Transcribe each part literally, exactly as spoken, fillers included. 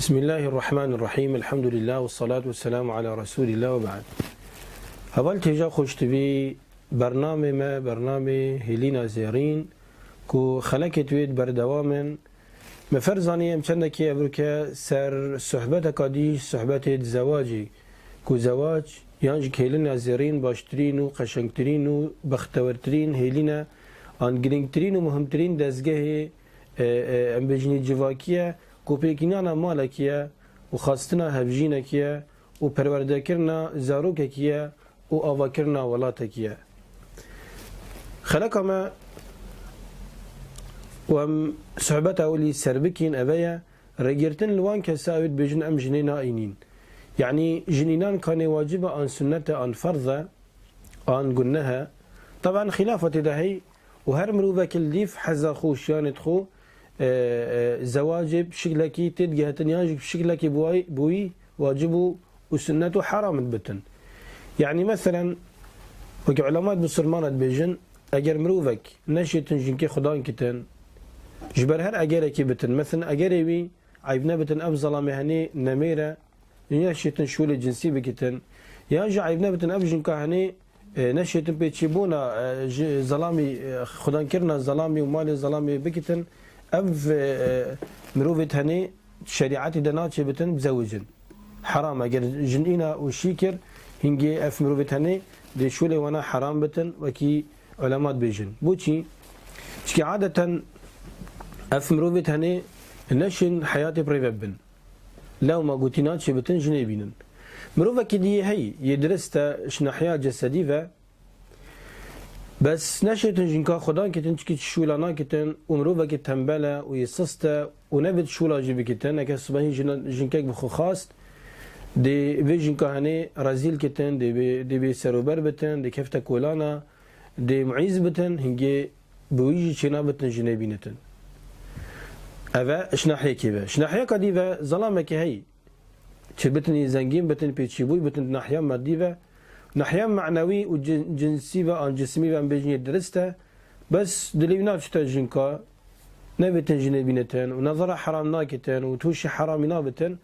Bismillahirrahmanirrahim. Elhamdülillah ve salatu ve selamu ala Resulillah ve ba'd. Heval têja xweş dibî bernamê me, bernamê Hêlîna Zêrîn ku xelekê wê di berdewam in. Me ferz zanî em çendekî evroke ser sohbeteka dî, sohbetê di zewacê ku zewac yan jî hêlîna zêrîn baştirîn û qeşengtirîn û bextewertirîn hêlîne an girîngtirîn û muhimtirîn dezgehê, e, e, em bêjinî civakî ye ku pêkînana malekî ye û xastina hevjînekî ye û perwerdekirina zarokekî ye û avakirina welatekî ye. Xeleka me û em sohbeta ewilî ser bikîn eve ye, rêgirtin li wan kesa ew dibêjin em jinê naînîn. Yanî jinînan kanê wacib e an sunnet e an ferz e an guneh e. Teban xîlafa tê de hey û her mirovek li dîf heza xwe û şiyanê xwe, e, e, zewacê bi şiklekî tê digehetin yan jî bi şiklekî bi wî, bi wî wacib û, û sunnet û heram dibitin. Yanî meselen, wekî ulema di Musulmana dibêjin, eger mirovek neşêtin jinkê xudan kitin, ji ber her egerekî bitin, meselen egerê wî eyb nebitin ev zelamê henê nemêr e, neşêtin şûlê cinsî bikitin, yan jî eyb nebitin ev jinka henê, e, neşêtin pêçîbûna, e, ji zelamî, e, xudankirina zelamî û malê zelamî bikitin, ev, e, e, mirovê tenê şerîetî de naçê bitin bizewicin. Heram e. Eger jin îna û şî kir, hingê ev mirovê tenê dê şûlê wana heram bitin, wekî ulema dibêjin. Boçî? Çikî adeten ev mirovê tenê neşên heyatê bi rê ve bibin. Lewma gotî naçê bitin jinê bînin. Mirovekî dî yê hey, yê dirist e, ji nahiya cesedî ve, bes neşêtin jinka xudan kitin, çikî şûla nakitin û mirovekî tembel e û yê sist e û nebit şûla jî bikitin, eke sibehî jina-, jinkek bi xwe xast, dê vê jinka henê rezîl kitin, dê bê, dê bê serober bitin, dê kefte kolana, dê muîz bitin, hingê bi wî jî çênabitin jinê bînitin. Eve ji nahiyekê ve. Ji nahiyeka dî ve zelamekê hey, çi bitin, yê zengîn bitin, pêçîbûy bitin di nahiya madî ve. Nahiya manewî û cin-, cinsî ve an cisimî ve em bêjin yê dirist e. Bes dilê wî naçite jinka, nebêtin jinê bînitin û nezara heram nakitin û tûşî heramî nabitin.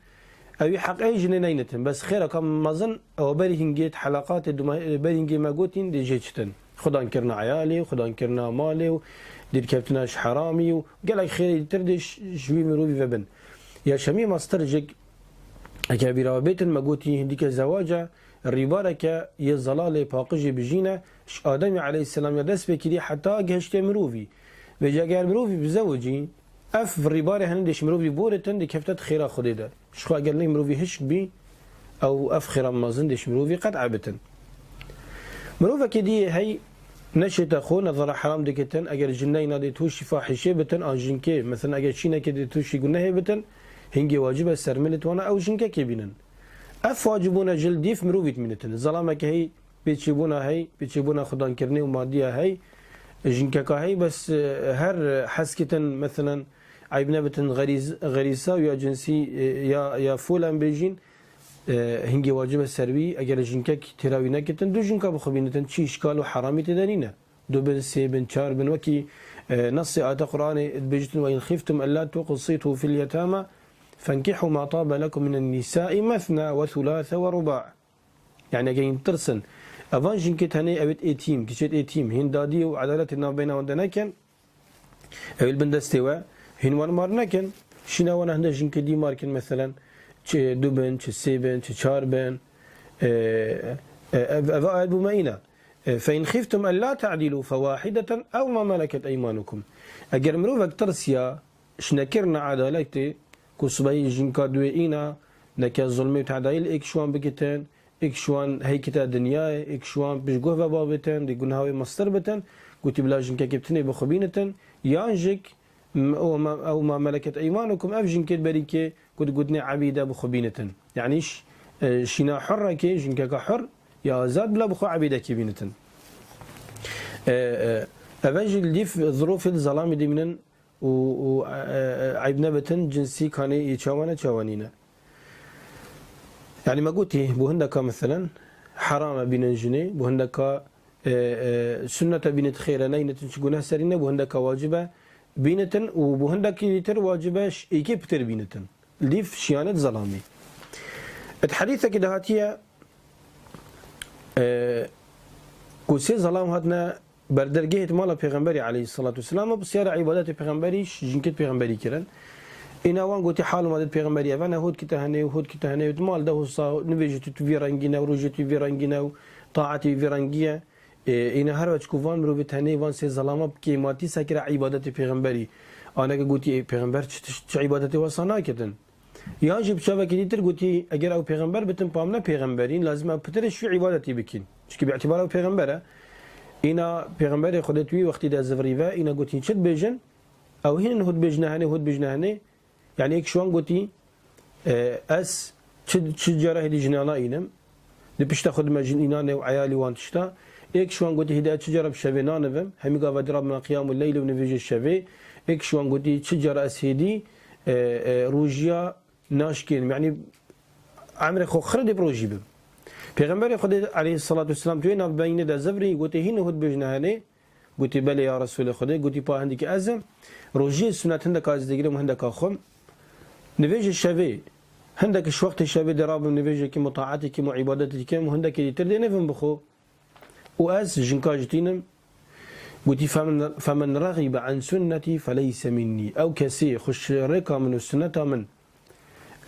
Ewî heqê jinê neynitin. Bes xêreka mezin ew berî hingê di heleqatê duma-, berî hingê me gotîn dê jê çitin. Xudankirina eyalê û xudankirina malê û dîrkeftina ji heramî û gelek xêrê dîtir dê ji, ji wî mirovî ve bin. Yaşamî mastir jik, eke bîra we bêtin me gotî hindîke zewaca rîbareke yê zelalê paqijê bijîne, ji Ademî aleyhisselam ya dest pê kirî heta gehiştê mirovî. Vêca eger mirovî bizewicî, ev rîbarê henê dê ji mirovî boritin, dê kefte di xêra Xwedê de. Ji xwe eger ney mirovî hişk bî, ew ev xêra mezin dê ji mirovî qet'a bitin. Mirovekê dî yê hey neşête xwe, nezara heram dikitin, eger jin neyna dê tûşî fahîşê bitin, an jinkê, mesela eger çînekê dê tûşî gunehê bitin, hingê wacib e ser milê wana ew jinkekê bînin. Ev wacibûne ji li dîf mirovî dimînitin. Zelamekê hey, pêçîbûna hey, pêçîbûna xudankirinê û madiya hey, jinkeka hey, bes, e, her hezkitin, meselen, eyb nebitin xerîz-, xerîsa û ya cinsî, e, ya, ya fol em bêjîn, e, hingê wacib e ser wî, eger jinkek têra wî nekitin, du jinka bi xwe bînitin, çi îşkal û heramî tê de nîne. Du bin, sê bin, çar bin, wekî, e, nesê ayeta Qur'anê dibêjitin, "Ve in xiftum ella tuqsitû fil yetama, fenkihû ma tabe lekum minen nisai mesna ve thulâthe ve rubâ." Yani eger hîn tirsin, evan jinkê tenê ewêt êtîm, kiçêt êtîm, hîn dadiyê û edaletê navbeyna wan de nekin, ewî li bin destê we, hîn wan mar nekin, şîna wana hinde jinkê dî mar kin, meselen, çi du bin, çi sê bin, çi çar bin. E, e, ev, ev ayet bû me îna. E, "Fe in xiftum ella ta'dilu fe wahideten ew ma meleket eymanukum." Eger mirovek tirsiya, ji nekirina edaletê, ku sibehî jinka duê îna, neke zulmê û tedayî li êk ji wan bikitin, êk ji wan heykite dinyayê, êk ji wan piştguh ve babitin, dê guneha wê mestir bitin, gotî bila jinkekê bi tinê bi xwe bînitin, yan jik, m-, o ma-, ew ma meleket eymanukum, ev jinkê berîkê, ku digotinê ebîde bi xwe bînitin. Yanî ş-, e, şîna hurrekê, jinkeka hur, ya azad bila bi xwe ebîdekê bînitin. E, e, eve jî li dîf zirofê li zelamî dimînin, û, û, e, e, eyb nebitin, cinsî kanê yê çawa ne, çawa nîne. Yanî me gotî, bo hindeka meselen, heram e bînin jinê, bo hindeka, e, e, sunnet e bînit xêr e, neynitin çi guneh serî ne, bo hindeka wacib e bînitin û bo hindekî dîtir wacib e ş-, êkê pitir bînitin. lîv şiyane di zelamî. Di hedîsekî de hatiye, e, ku sê zelam hatine berdergehê di mala Pêxemberî aleyhisselatu vesselam û bi siyara îbadetê Pêxemberî ş-, jinkê Pêxemberî kirin. Îna wan gotî, "Hal û madê Pêxemberî eve ne, hot ki te hene û hot ki te hene û di mal de hosa nivêjê tu tu vî rengî ne û rojê tu vî rengî ne û taetê vî rengî ye." E, îna her weç ku van mirovê tenê van sê zelama bi kêmatî sekira îbadetê Pêxemberî. Aneke gotî, "Ê Pêxember çi tişt, çi îbadetê wesa naketin." Yan jî bi çavekî dîtir gotî, "Eger ew pêxember bitin, pa min ne pêxemberîn, lazim ew pitirê şû îbadetî bikin. Çikî bi îtîbar ew pêxember e." Îna pêxemberê Xwedê tu wî wextî de zivirî ve, îna gotî, "Çi dibêjin? Ew hîn in hû dibêjine henê, hû dibêjine henê." Yani êk ji wan gotî, "E, ez çi, çi cara hêdî jina nayînim. Di pişta xwe dime jin înanê û eyalî wan tişta." Êk ji wan gotî, "Hêdî ez çi cara bi şevê nanivim. Hemî gava di rabime qiyamul leyl û nivêjê şevê." Êk ji wan gotî, "Çi cara ez hêdî, e, e, rojiya naşkênim." Yani emrê xwe xirê dê bi rojî bim. Pêxemberê Xwedê aleyhisselatu vesselam tu yê navbeyne de zivirî, gotê, "Hîn hû dibêjine henê?" Gotî, "Belê ya Resûlê Xwedê." Gotî, "Pa hindikî ez im. Rojiyê sunet hindeka ez digirim û hindeka xwim. Nivêjê şevê, hindek ji wextê şevê dê rabim nivêjê kim û taetê kim û îbadetê kim û hindekê dîtir dê nevim bi xwe. Û ez jinka ji tînim." Gotî, "Femen, femen regibe an sunnetî feleyse minnî." Ew kesê xwe ji rêka min û sunneta min,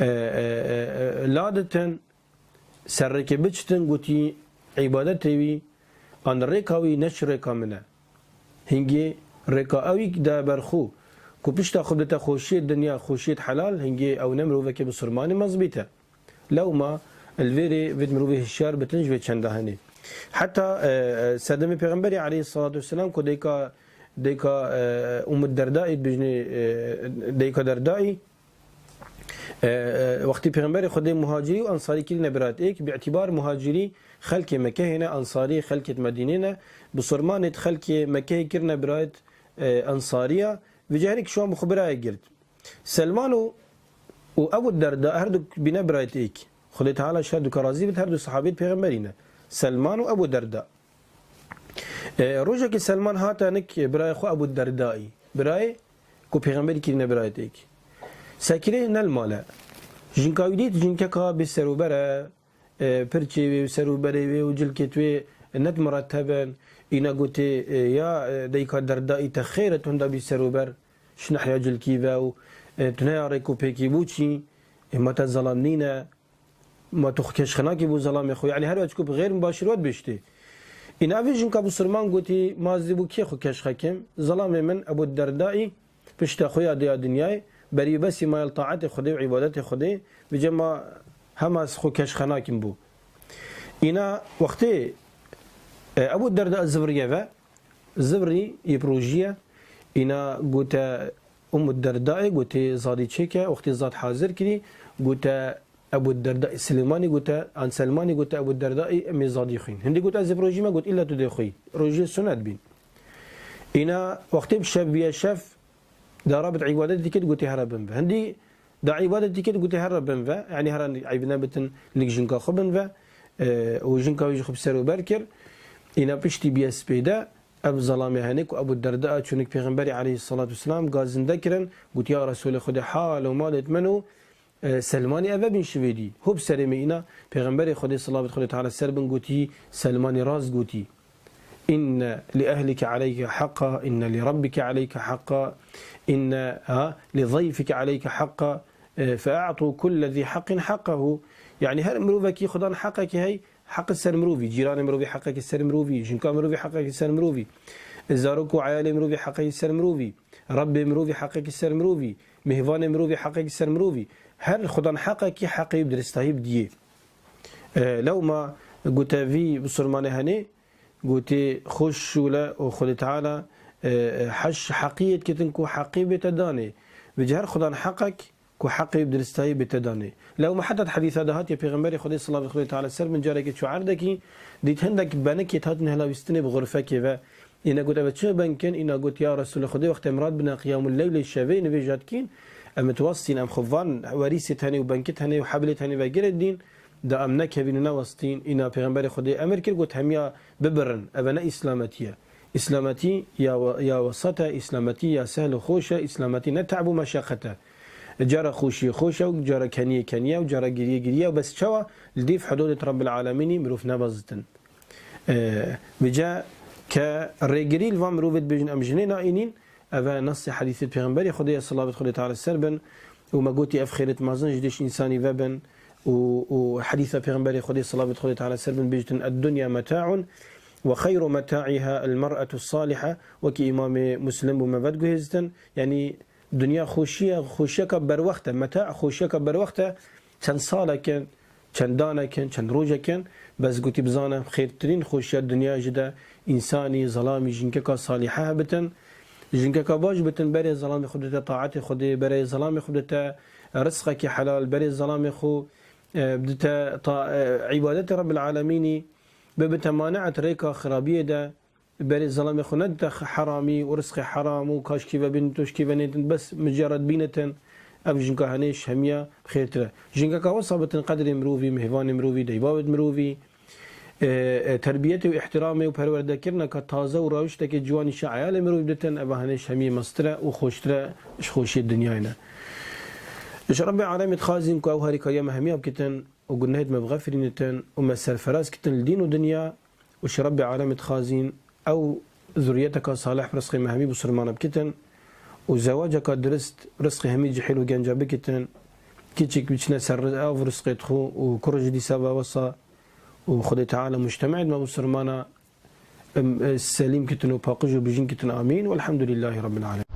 e, e, e, e, la ditin, ser rêkê biçitin, gotî, îbadetê wî an rêka wî ne ji rêka min e. Hingê rêka ewî de ber xwe, ku pişta xwe bidite xweşiyê dinya, xweşiyê helal, hingê ew ne mirovekê bisurmanê mezbît e. Lewma li vêrê vê mirovê hişyar bitin ji vê çenda henê. Heta, e, e, serdemê Pêxemberî aleyhisselatu vesselam ku dayika, dayika, e, Ummu Derdaî dibêjinê, e, dayika Derdaî, E, e, wextî Pêxemberê Xwedê muhacirî û ensarî kirîne birayet êk, bi îtîbar muhacirî xelkê Mekehê ne, ensarî xelkê Medînê ne, bisurmanê xelkê Mekehê kirine birayet, e, ensariya, vê cih her êk ji wan bi xwe birayê girt. Selman û, û Ebu Derda her du bîne birayet êk. Xwedê Teala ji her du ke razî bit, her du sahabê Pêxemberî ne. Selman û Ebu Derda. E, rojekê Selman hate nik birayê xwe Ebu Derdaî. Birayê ku Pêxemberî kirîne birayê têk. Sekirê ne li mal e. Jinka wî dît jinkeka bê serûber e, e, pirçê wê û serûberê wê û cilkêt wê net mireteb in. Îna gotê, e, ya, e, dayika Derdaî te xêr e tu hinda bî serûber, ji nehiya cilkî ve û, e, tu ne ya rêk û pêkî bû çî, e, ma te zelam nîne. Ma tu xwe keşxenakî bû zelamê xwe. Yanî her weç ku bi xêr min başir we dibêjtê. Îna vê jinka bisurman gotî, ma ez dê bû kê xwe keşxe kim? Zelamê min Ebu Derdaî pişta xwe ya diya dinyayê, berî besî maye li taetê Xwedê û îbadetê Xwedê, vêce ma hema ez xwe keşxenakim bû. Îna wextê, e, Ebu Derda zivriye ve, zivrî yê bi rojî ye. Îna gote Ummu Derdaê, gote zadî çêke, wextê zad hazir kirî, gote Ebu Derda Silêmanî gote, an Selmanî gote Ebu Derdaî, em ê zadî xwîn. Hindî got, ez ê bi rojî me, got, îlla tu dê xwî. Rojê sunet bîn. Îna wextê bi şev bîye şev, da rabit îbadetê dikit, gotê here bin ve. Hindî da îbadetê dikit, gotê here bin ve. Yanî here eyb nebitin, lik jinka xwe bin ve. E, û jinka wî ji xwe bi ser û ber kir. Îna piştî bîye spêde, ev zelamê henê ku Ebu Derda çûnik Pêxemberî aleyhisselatu vesselam ga zinde kirin, got, ya Resûlê Xwedê, hal û malêt min û e, Selmanî eve bîn şivê dî. Hop serê me îna, Pêxemberê Xwedê, selavet Xwedê Teala ser bin, gotî, Selmanî rast gotî. "Inne li ehlike aleyke haqqa, inne li rabbike aleyke haqqa, inne, ha, li zayfike aleyke haqqa, e, fe a'tu kulle zî haqqin haqqahu." Yanî her mirovekî Xudan heqekî hey, heqi ser mirovî. Cîranê mirovî heqekî ser mirovî, jinka mirovî heqekî ser mirovî. Zarok û eyalê mirovî heqekî ser mirovî. Rebbê mirovî heqekî ser mirovî, mêvanê mirovî heqekî ser mirovî. Her Xudan heqekî heqê wî bi diristahî bidiyê. E, lewma gote vî bisurmanê henê, gotê xweş şûle û Xwedê Teala, e, e, heş heqiyê dikitin ku heqê bête danê. Vêce her Xudan heqek ku heqê wî bi diristahî bête danê. Lewma heta di hedîsa de hatiye Pêxemberê Xwedê, selavet Xwedê Teala ser bin, carekê çû erdekî, dît hindek benikê hatin hilawîstinê bi xurfekê ve. Îna got, "Eve çi ben kin?" Îna got, "Ya Resûlê Xwedê, wextê em rat bine qiyamul leylê şevê nivêja dikîn, em ê diwestîn, em xwe van werîsê tenê û benkê tenê û heblê tenê ve girê dîn, da em nekevîn û newestîn." Îna Pêxemberê Xwedê emir kir, got, "Hemiya bibirin, eve ne îslametî ye. Îslametî ya we-, ya wesat e, îslametî ya sehl û xweş e, îslametî ne te'b û meşeqet e." Cara xweşiyê xweş e û cara keniyê kenî ye û cara giriyê girî ye û bes çawa li dîv hudûdê Rabbil Alemînî mirov nebezitin. E, vêca ke rêgirî li van mirovê dibêjin em jinê naînîn, ev e nesê hedîsê Pêxemberê Xwedê ye, selavet Xwedê Teala ser bin, û me gotî ev xêret mezin ji dêş însanî vebin, û, û hedîsa Pêxemberê Xwedê, selavet Xwedê Teala ser bin, bêjtin, "Ed-dunya meta'un ve xeyru meta'iha el-mer'etu saliha", wekî Îmamê Muslim bû me vediguhêztin. Yanî dinya xweşî ye, xweşiyeka berwext e, meta xweşiyeka berwext e, çend salek in, çend danek in, çend rojek in, bes gotî bizane xêrtirîn xweşiya dinya jî de însanî, zelamî, jinkeka salîhe hebitin, jinkeka baş bitin, berê zelamê xwe bidite taetê Xwedê, berê zelamê xwe bidite rizqekî helal, berê zelamê xwe, e, bidite ta-, e, îbadetê Rebbil Alemînî, bibite maneet rêka xirabiyê de, berê zelamê xwe nedite heramî û rizqê heram û kaşkî vebînin, toşkî venêtin, bes micaret bînitin, ev jinka henê ji hemiya xêrtir e. Jinkeka wisa bitin qedrê mirovî, mêvanê mirovî, deybavêt mirovî, e, e, terbiyetê û îhtîramê û perwerdekirineka taze û rawiştekê ciwanî şa eyalê mirovî biditin, eva henê ji hemiyê mestir e û xweştir e, ji xweşiyê dinyayê ne. Ji Rebbê Alemê dixwazîn ku ew harîkariya me hemiya bikitin û gunehêt me bixefirînitin û me serferaz kitin li dîn û dinya û ji Rebbê Alemê dixwazîn ew zuriyeteka salih bi rizqê me hemî bisilmana bikitin û zewaceka dirist rizqê hemî cihêl û genca bikitin. Kiçik biçine ser ri-, ev rizqê dixwe û kur jî dîsa ve wesa û Xwedê Teala mujtemeet me bisilmana, em, e, selîm kitin û paqij û bijîn kitin. Amîn. Welhamdulîllahî Rabbil Alemin.